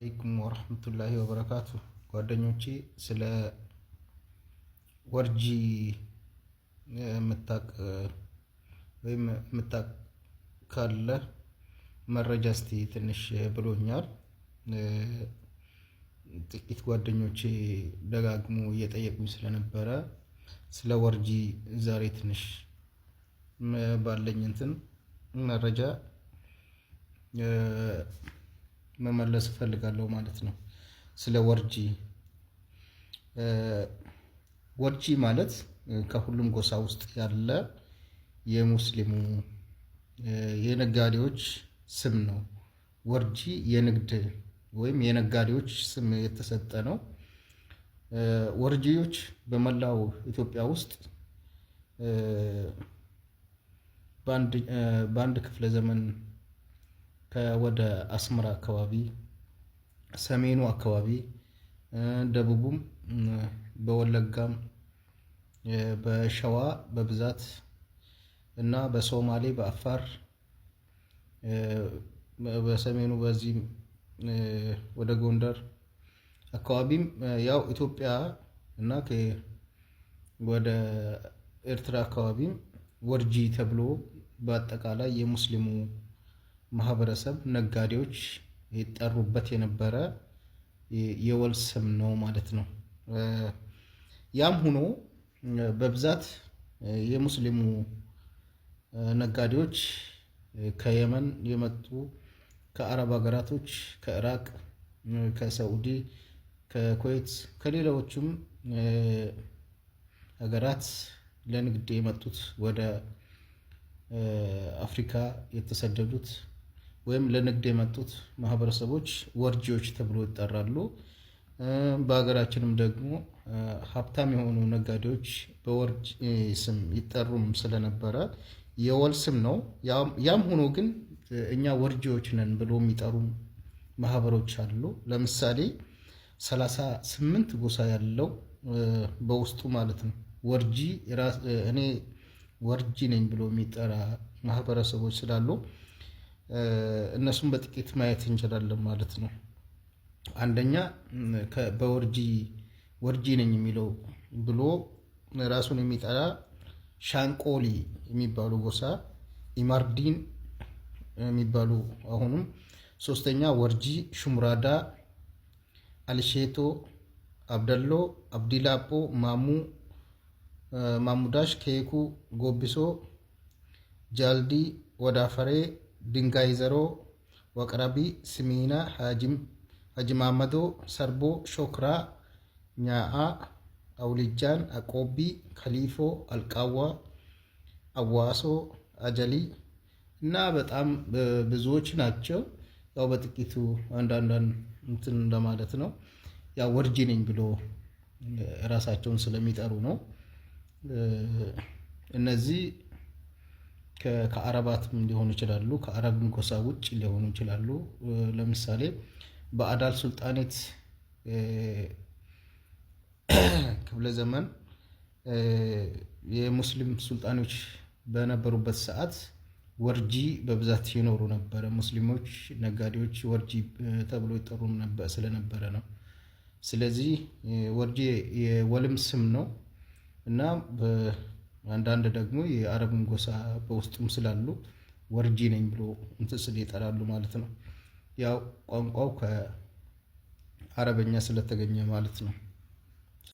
አለይኩም ወረህመቱላሂ ወበረካቱ። ጓደኞቼ፣ ስለ ወርጂ የምታቅ ወይም የምታቅ ካለ መረጃ እስቲ ትንሽ ብሎኛል። ጥቂት ጓደኞቼ ደጋግሞ እየጠየቁኝ ስለነበረ ስለ ወርጂ ዛሬ ትንሽ ባለኝ እንትን መረጃ መመለስ እፈልጋለሁ ማለት ነው። ስለ ወርጂ፣ ወርጂ ማለት ከሁሉም ጎሳ ውስጥ ያለ የሙስሊሙ የነጋዴዎች ስም ነው። ወርጂ የንግድ ወይም የነጋዴዎች ስም የተሰጠ ነው። ወርጂዎች በመላው ኢትዮጵያ ውስጥ በአንድ ክፍለ ዘመን ከወደ አስመራ አካባቢ፣ ሰሜኑ አካባቢ፣ ደቡቡም፣ በወለጋም፣ በሸዋ በብዛት እና በሶማሌ፣ በአፋር፣ በሰሜኑ በዚህም ወደ ጎንደር አካባቢም፣ ያው ኢትዮጵያ እና ወደ ኤርትራ አካባቢም ወርጂ ተብሎ በአጠቃላይ የሙስሊሙ ማህበረሰብ ነጋዴዎች ይጠሩበት የነበረ የወል ስም ነው ማለት ነው። ያም ሆኖ በብዛት የሙስሊሙ ነጋዴዎች ከየመን የመጡ፣ ከአረብ ሀገራቶች፣ ከኢራቅ፣ ከሳዑዲ፣ ከኩዌት፣ ከሌሎችም ሀገራት ለንግድ የመጡት፣ ወደ አፍሪካ የተሰደዱት ወይም ለንግድ የመጡት ማህበረሰቦች ወርጂዎች ተብሎ ይጠራሉ። በሀገራችንም ደግሞ ሀብታም የሆኑ ነጋዴዎች በወርጂ ስም ይጠሩም ስለነበረ የወል ስም ነው። ያም ሆኖ ግን እኛ ወርጂዎች ነን ብሎ የሚጠሩ ማህበሮች አሉ። ለምሳሌ 38 ጎሳ ያለው በውስጡ ማለት ነው። ወርጂ እኔ ወርጂ ነኝ ብሎ የሚጠራ ማህበረሰቦች ስላሉ እነሱን በጥቂት ማየት እንችላለን ማለት ነው። አንደኛ በወርጂ ወርጂ ነኝ የሚለው ብሎ ራሱን የሚጠራ ሻንቆሊ የሚባሉ ጎሳ፣ ኢማርዲን የሚባሉ አሁንም ሶስተኛ ወርጂ፣ ሹምራዳ፣ አልሼቶ፣ አብደሎ፣ አብዲላፖ፣ ማሙ፣ ማሙዳሽ፣ ኬኩ፣ ጎቢሶ፣ ጃልዲ፣ ወዳፈሬ፣ ድንጋይ ዘሮ፣ ወቅረቢ፣ ስሚና፣ ሀጂማመዶ፣ ሰርቦ፣ ሾክራ፣ ኛአ፣ አውልጃን፣ አቆቢ፣ ከሊፎ፣ አልቃዋ፣ አዋሶ፣ አጀሊ እና በጣም ብዙዎች ናቸው። ያው በጥቂቱ አንዳንዳንድ እንትን ለማለት ነው። ያው ወርጂ ነኝ ብሎ ራሳቸውን ስለሚጠሩ ነው። እነዚህ ከአረባትም ሊሆኑ ይችላሉ፣ ከአረብም ጎሳ ውጭ ሊሆኑ ይችላሉ። ለምሳሌ በአዳል ሱልጣኔት ክፍለ ዘመን የሙስሊም ሱልጣኖች በነበሩበት ሰዓት ወርጂ በብዛት ይኖሩ ነበረ። ሙስሊሞች ነጋዴዎች ወርጂ ተብሎ ይጠሩ ስለነበረ ነው። ስለዚህ ወርጂ የወልም ስም ነው እና አንዳንድ ደግሞ የአረብን ጎሳ በውስጡም ስላሉ ወርጂ ነኝ ብሎ እንትን ስል ይጠራሉ ማለት ነው። ያው ቋንቋው ከአረበኛ ስለተገኘ ማለት ነው።